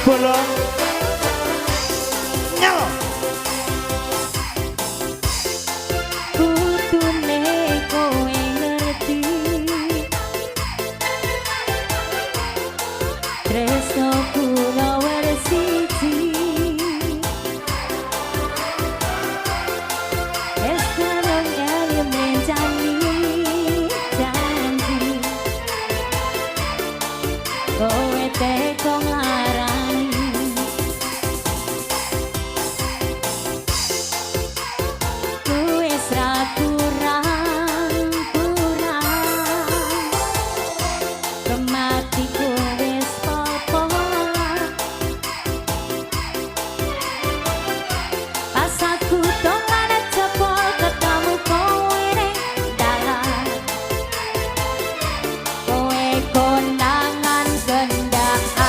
Bolo. Nyalo. Kudune kowe ngerti tresnoku nomor siji. Wis kadung kali mrencani janji, kowe teko nglarani. Wis ra kurang kurang, kematiku wis pol-polan. Pas aku dolan jebol ketemu kowe ning dalan, kowe konangan gendaan.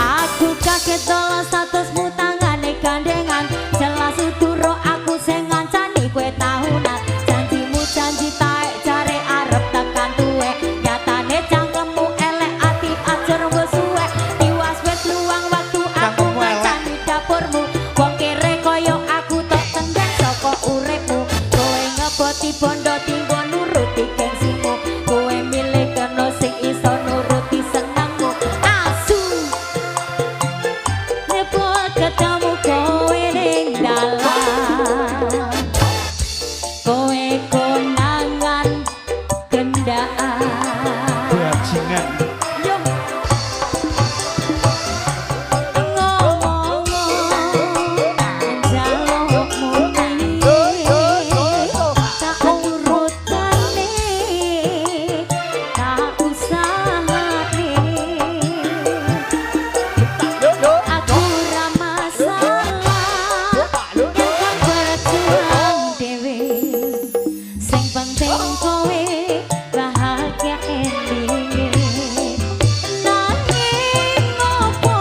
Aku kaget dolan statusmu tangane gandengan, jelas uturo aku sing ngancani kowe tahunan. Janjimu janji taek jare arep tekan tuwek, nyatane cangkemmu elek ati ajur wis suwek. Tiwas wis luang waktu aku Cangkemmu elek. Ngancani dapurmu, wong kere kaya aku tok tendang saka uripmu. Kowe ngeboti bondo tinggo nuruti gengsimu, kowe milih kena sing iso nuruti senengmu. Asu nyebul ketemu kowe ning dalan, kowe konangan gendaan. Bajingan. Yo ngomong jalukmu tak turutane, tak usahane. Aku ra masalah yen kon berjuang dhewe, sing penting kowe bahagia endinge. Nanging opo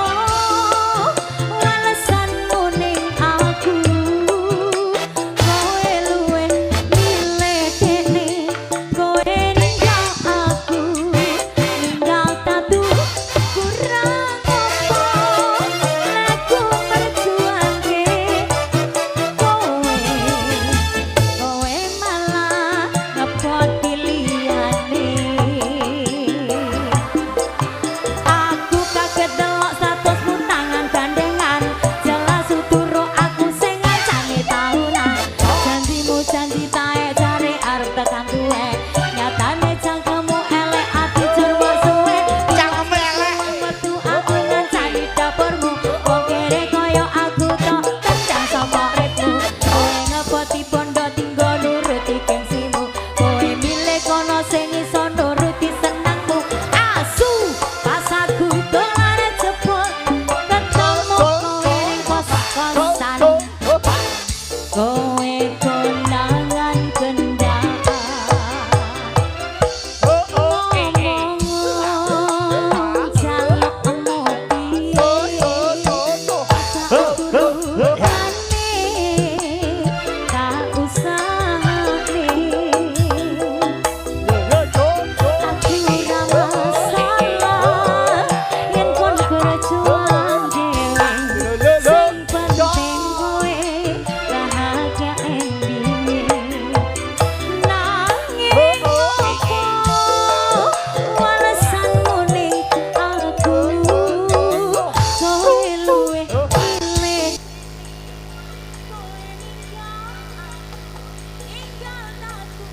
walesanmu ning aku, kowe luwih milih dekne, kowe ninggal aku, ninggal tatu. Kurang opo laku perjuangke kowe, kowe malah ngepoti liyane. Aku kaget delok statusmu tangan gandengan, jelas uturo aku sing ngancani tahunan. Janjimu janji taek jare arep tekan tuwek, nyatane cangkemmu elek ati jur wis suwe. Cangkemmu elek. Metu aku ngancani dapurmu, wong kere kaya aku tok tendang saka uripmu. Kowe ngeboti bondo tinggo nuruti gengsimu, kowe milih kono sing iso nuruti senengmu. Asu pas aku dolan jebul ketemu kowe ning kos-kosan, kowe konangan gendaan. Ngomong jalukmu piye, tak turutane, tak usahane. Aku ra masalah yen kon berjuang dhewe, sing penting kowe bahagia endinge. Nanging opo walesanmu ning aku, kowe luwih milih kowe ninggal aku, ninggal aku.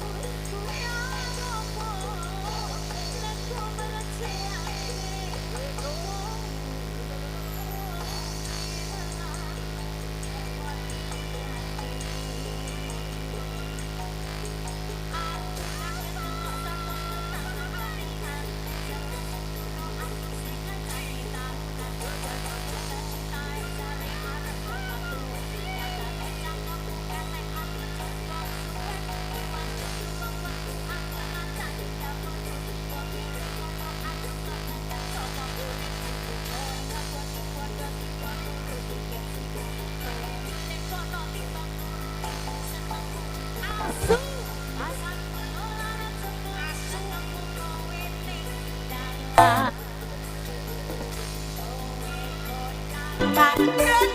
Kurang opo laku merjuangke kowe. Asu. Gak.